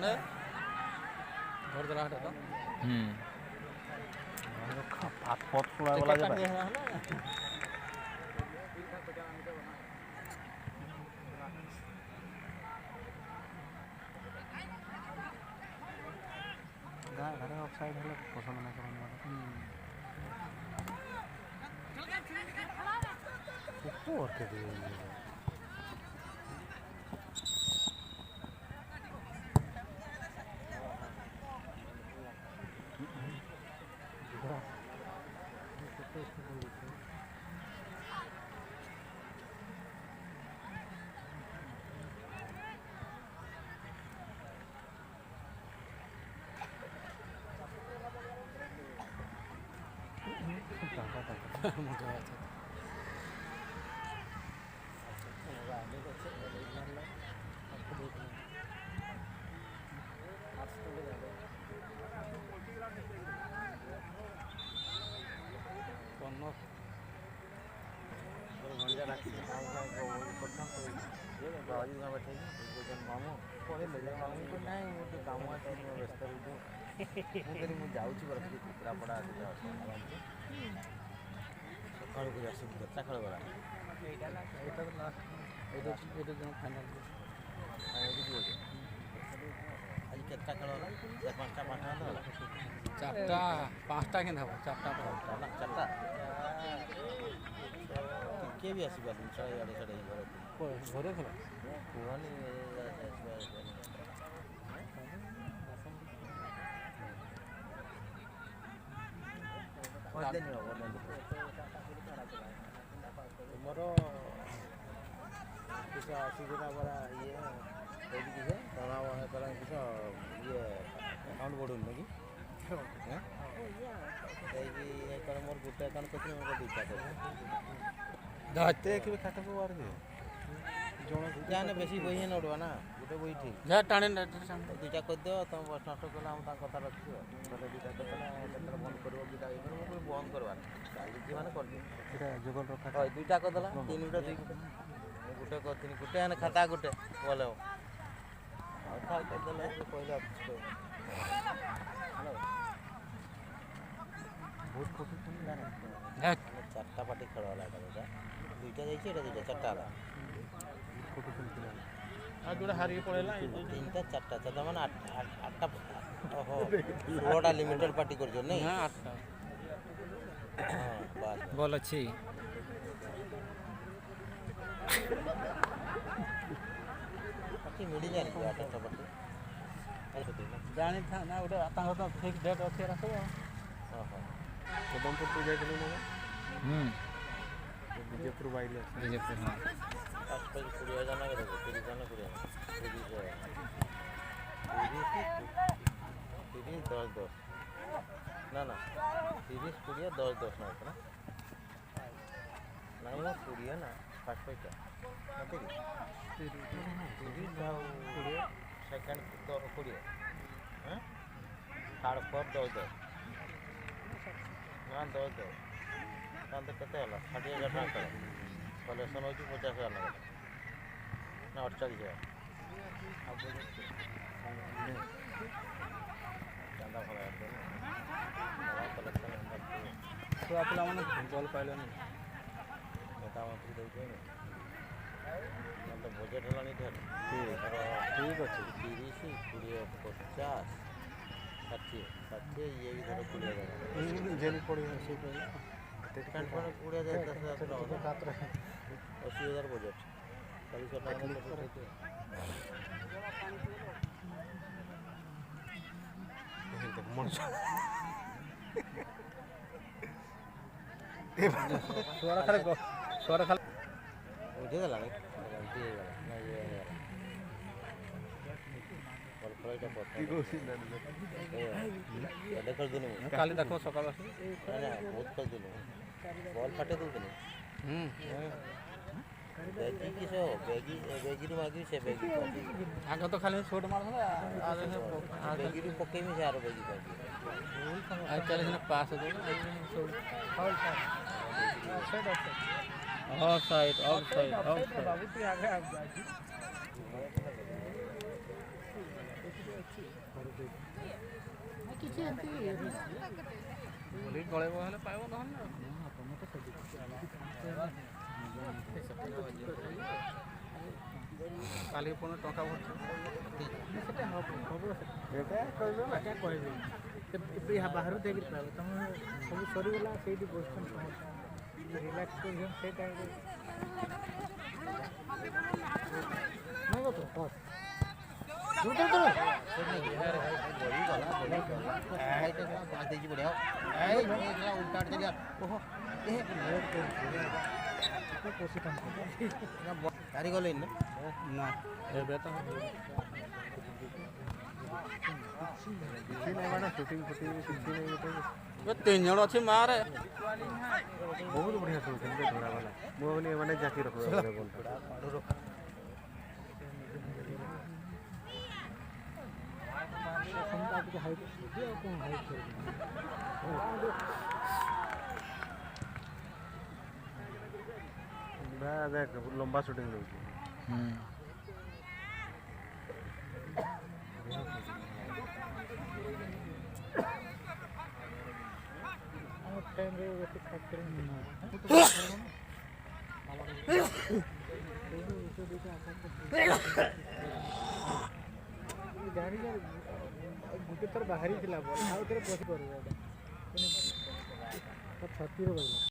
ନା ଧର ଧରା ତ। হুম। পথ বলা যাবে। ଘରେ ଅଫସାଇଡ୍ ହେଲେ ପସନ୍ଦ ନାଇଁ କରନ୍। ଉପରକେ ଦିଏ। ମଜା ଅଛି। ମାମୁଁ ପଳେଇଲେ। ମାମୁଁ ନାଇଁ, ମୋର ଟିକେ କାମ ଅଛି, ମୁଁ ବ୍ୟସ୍ତ ରହୁଛି। ମୁଁ କହିଲି ମୁଁ ଯାଉଛି ପରା, ଟିକେ କୁକୁଡ଼ାପଡ଼ା ସକାଳୁ କରି ଆସିବୁ। କେତେଟା ଖେଳ ଗଲା? ଏଇଟା ତ ଲାଷ୍ଟ, ଏଇଟା ଏଇଟା ଫାଇନାଲ୍। ଫାଇନାଲ୍ ଯିବ। ଆଜି କେତେଟା ଖେଳ ହେଲା? 4 5ଟା, 5ଟା ହେଲା। 4ଟା 5ଟା କେମିତି ହେବ? 4ଟା। ନା, 4ଟା। ଟିକେ ବି ଆସିପାରିଲିନି, ଛୁଆ ଇଆଡ଼େ ସିଆଡ଼େ ହେଇଗଲା। ଘରେ ଥିଲା। କୁହନି। ତୁମର କିସ ଅସୁବିଧା ପରା ଇଏ ହେଇଛି? କିସ ତଣା କିସ ଇଏ ଆକାଉଣ୍ଟ ବଢ଼ୁନି କି ଯାଇକି କର। ମୋର ଗୋଟେ ଆକାଉଣ୍ଟ କରିଥିଲି, ମୋର ଦୁଇଟା କରିଥିଲି। ଦେଖିବେ ଖାତାକୁ ବାହାରିବେ। ଯାହାନେ ବେଶୀ ବହି ନଡ଼ୁଆ ନା, ଗୋଟେ ବହି ଠିକ୍। ଯାହା ଟାଣି। ଦୁଇଟା କରିଦିଅ। ତମ ବସ୍ ନଷ୍ଟ କଲେ ଆମେ ତାଙ୍କ କଥା ରଖିବ। ଗୋଟେ ଦୁଇଟା କରିଦେଲେ କେତେବେଳେ ବନ୍ଦ କରିବ ଦୁଇଟା ଇଏ କରିବ। ମୁଁ ବନ୍ଦ କରିବାନି, ଚାଲିଛି ମାନେ କରିଦିଅ। ଏଇଟା ଯୁଗଲ ରଖା। ହଇ, ଦୁଇଟା କରିଦେଲା, 3 ଗୋଟେ, 2 ଗୋଟେ। ମୁଁ ଗୋଟେ କରିଥିଲି, ଗୋଟେ ଆନେ ଖାତା ଗୋଟେ ଭଲ ହେବ। ଆଉ ଥାଉ, କରିଦେଲେ କହିଲେ ଆଉ କିଛି କହିବ। ବହୁତ ଖଟୁଛନ୍ତି। 4ଟା ପାର୍ଟି ଖେଳ ହେଲା। ଏଇଟା ଦୁଇଟା, ଦୁଇଟା ଯାଇଛି, ଏଇଟା ଦୁଇଟା, 4ଟା ହେଲା। ଖଟୁଛନ୍ତି ପିଲା। ଆଉ ଯୋଉଟା ହାରିକି ପଳେଇଲା। 3ଟା 4ଟା, 4ଟା ମାନେ 8ଟା। ଓହୋ, 16ଟା ଲିମିଟେଡ୍ ପାର୍ଟି କରିଛ ନାଇଁ? 8ଟା। ହଁ, ବାସ୍। ବଲ୍ ଅଛି। ପାର୍ଟି ମିଳିଯାଏନି କି 8ଟା ପାର୍ଟି? ଜାଣିଥା ନା, ଗୋଟେ ତାଙ୍କର ତ ଫିକ୍ସ ଡେଟ୍ ଅଛି ଏରା ସବୁ। ଓହୋ। ପଦମପୁର ତୁ ଯାଇଥିଲୁ ନା? ହୁଁ। ବିଜେପୁର ବାଇଲେ। ବିଜେପୁର, ହଁ। ଫାଷ୍ଟ ପ୍ରାଇଜ୍ 20,000 ନା କେତେ? 30,000 ନା 20,000? 30,000, 30, 30, 10, 10। ନା ନା, 30, 20, 10, 10 ନା ନା ନାଇଁ ମୋ, 20 ନା ଫାଷ୍ଟ ପ୍ରାଇଜ୍ଟା ନା 30? 30 ଆଉ 20। ସେକେଣ୍ଡ 20, ହଁ, ଥାର୍ଡ଼ ଫୋର୍ଥ 10 10 ନା 10 10। ତାହେଲେ କେତେ ହେଲା? 60,000 ଟଙ୍କା ଖେଳ କଲେକ୍ସନ୍ ହେଉଛି। 50,000 ନା କେତେ ନା 48,000। ଚାନ୍ଦା ଭଲ କଲେକ୍ସନ୍। ଛୁଆ ପିଲାମାନେ ବଲ୍ ପାଇଲେନି। ନେତା ମନ୍ତ୍ରୀ ଦେଉଛନ୍ତି, ନହେଲେ ତ ବଜେଟ୍ ହେଲାଣି ଢେର। ଠିକ୍ ଅଛି। 30, 20, 50, 60, 60 ଇଏ ବି ଧର 20,000। ଜେଲ୍ ପଡ଼ିବ। ସେଇ କହିଲା। ପ୍ୟାଣ୍ଟ ଫ୍ୟାଣ୍ଟ 20,000, 10,000 ଟଙ୍କା, 80,000 ବଜେଟ୍। 400 ଟଙ୍କା। ମଣିଷ। ଛୁଆର ଖାଲି, ଛୁଆର ଖାଲି। ଉଠେଇଦେଲା, ଗଲତି ହେଇଗଲା ନା ଇଏ ହେଇଗଲା। ବଲ୍ ଖେଳ ଏଇଟା ପ୍ରଥମ ଖେଳୁଥିଲି ମୁଁ। କାଲି ଦେଖ ସକାଳୁ ଆସିବି। ନା ନା, ବହୁତ ଖେଳୁଥିଲି ମୁଁ। ବଲ୍ ଫାଟେଇ ଦେଉଥିଲି। ହୁଁ। ବେଗି କିସ ବେଗି, ବେଗିରୁ ମାଗିବି ସେ ବେଗି। ଆଗ ତ ଖାଲି ଛୋଟ ମାରୁଥିଲା। ବେଗିରୁ ପକେଇବି ସେ ଆର ବେଗି ପାଇବି। ଆଉ କାଲି ସିନା ପାସ୍ ସବୁ of side, of side, of side. ଘରକୁ କିଛି ଏମିତି ବୋଲିକି ଗଳେଇବ ହେଲେ ପାଇବ ନହେଲେ ହଁ, ତମେ ତ ସବୁ କାଲି ପୁଣି ଟଙ୍କା ଭରୁଛୁ। ସେଟା ହବ, ହବ ସେଟା। ଏଇଟା କହିବେ ନା। ସେଟା କହିବେ ଏବେ ବାହାରୁ ଯାଇକରି ପାଇବ। ତମେ ସବୁ ସରିଗଲା, ସେଇଠି ବସୁଛନ୍ତି, ସମସ୍ତେ ରିଲାକ୍ସ କରୁଛନ୍ତି ସେ ଟାଇମ୍ରେ। ନାଇଁ ତ ବସ୍ ଦୂର ଦୂର। ବଢ଼ିଗଲା, ବଢ଼ିଗଲା। ପାସ୍ ଦେଇଛି, ବଢ଼ିଆ। ଉଲ୍ଟା ଚାଲିଆ। ଓହୋ, ଏ ପଶିଥାନ୍ତି। ଚାରି ଗଲେନି ନା? ନା, ଏବେ ତ କିଛି ନାଇଁ, ମାନେ ସୁଟିଂ ଫୁଟିଂ କିଛି ନାଇଁ ଗୋଟେ। ଏ ତିନି ଜଣ ଅଛି ମାରେ। ବହୁତ ବଢ଼ିଆ ଖେଳୁଛନ୍ତି ଧରା ବାଲା। ମୁଁ ଭାବିଲି ଏମାନେ ଜାକି ରଖିବେ ବଲଟା। ଆଉ ଟିକେ ହାଇଟ୍, ଆଉ କ'ଣ ହାଇଟ୍ କରିବି ଦେଖ, ଲମ୍ବା ସୁଟିଂ ଦେଉଛି। ଆମ ଟାଇମ୍ରେ ବେଶୀ ଖାସ୍ କରି ଜାଣିଛ, ଗୋଟେ ଥର ବାହାରିଥିଲା ବଲ୍, ଆଉ ଥରେ ପଶି କରିବ। ଏଇଟା ଛତିରେ ଗଲା।